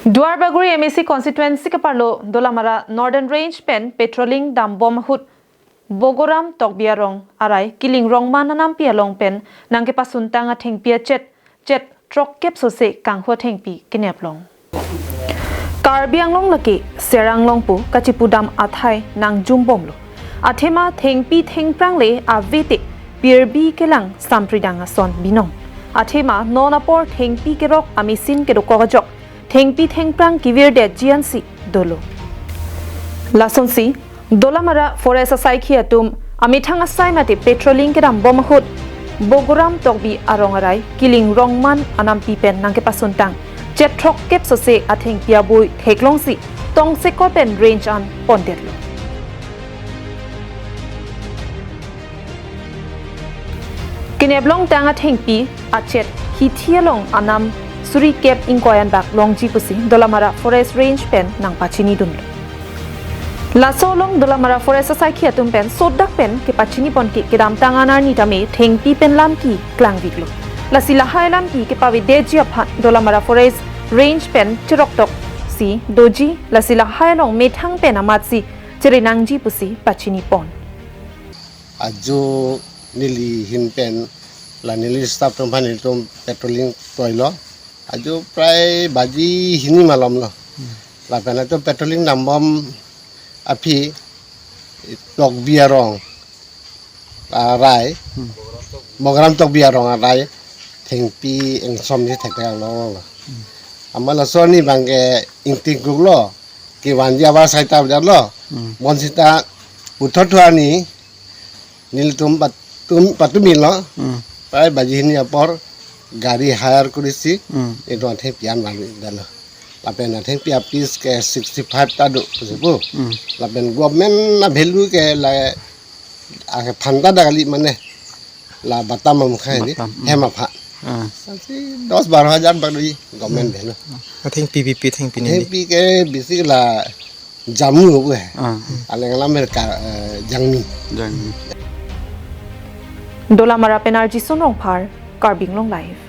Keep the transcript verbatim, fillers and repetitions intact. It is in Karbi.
Duarbagori M A C constituency keparlo Dolamara Northern Range pen patrolling dambom ahut Bogoram Tokbi arong arai Kiling Rongman anampi along pen nangkepasuntang athengpi achet chet throkkep sose kanghu athengpi keneplong. Karbi Anglong lake Serang longpo kachipudam athai nangjumbomlo. Athema thengpi thengphrang le avete pirbi kelang sampridang ason binong. Athema non apor thengpi kerok amesin kedokok ajok thengpi thengphrang kevirdet jiansi dolo. Lasonsi Dolamara Forest asaikhi atum amethang asai mate patrolling kedambom ahut Bogoram Tokbi arong arai Kiling Rongman anampi pen nangkepasuntang chet throkkep sose athengpi abui theklongsi tongsekot pen range an pondetlo. Keneplongtang athengpi achet hithi along anam suri kep ingkoi anbak longji pusi Dolamara Forest Range pen nangpachinidunlo. Laso along Dolamara Forest asaikhi atum pen sodak pen kepachinipon ke kedamtang an arni tame thengpi pen lamki klangviklo. Lasi lahai lamki kepavedetji aphan Dolamara Forest Range pen cheroktoksi doji, lasi lahai along methang pen amatsi cherinangji pusi pachinipon. Ajo neli ahin pen la neli staff atum aphan nelitum patrolling kroilo. Ajo prai baji hini malomlo. Lapen atum patrolling dambom aphi Tokbi arong arai, Bogoram Tokbi arong arai thengpi ingsom si thekthek longlo. Amat laso arni abangke ingtingkuklo, kevanji abar saita bidalo. Hmm. Bonsita puthot thu arni nelitum patum, patumilo. Hmm. Prai baji hini apor gari hire kurisi, hmm, edo athengpi an vanlo. Lapen athengpi apiece ke sixty five ta do pusi pu. Hmm. Lapen government a-value ke la, a, phanta dak kali mane. La Batam amukha ni, Batam, hmm, hem apha. Ah. Sasi dos baro hajar bak doji government, hmm, delo. Athengpi, pipi athengpi neli? Athengpi ke bisi la jamu bu he. Ah. Aleng alam ka, eh, jangmi. Jangmi. Dolamara pen R J Sun Rongphar, Karbi Anglong Live.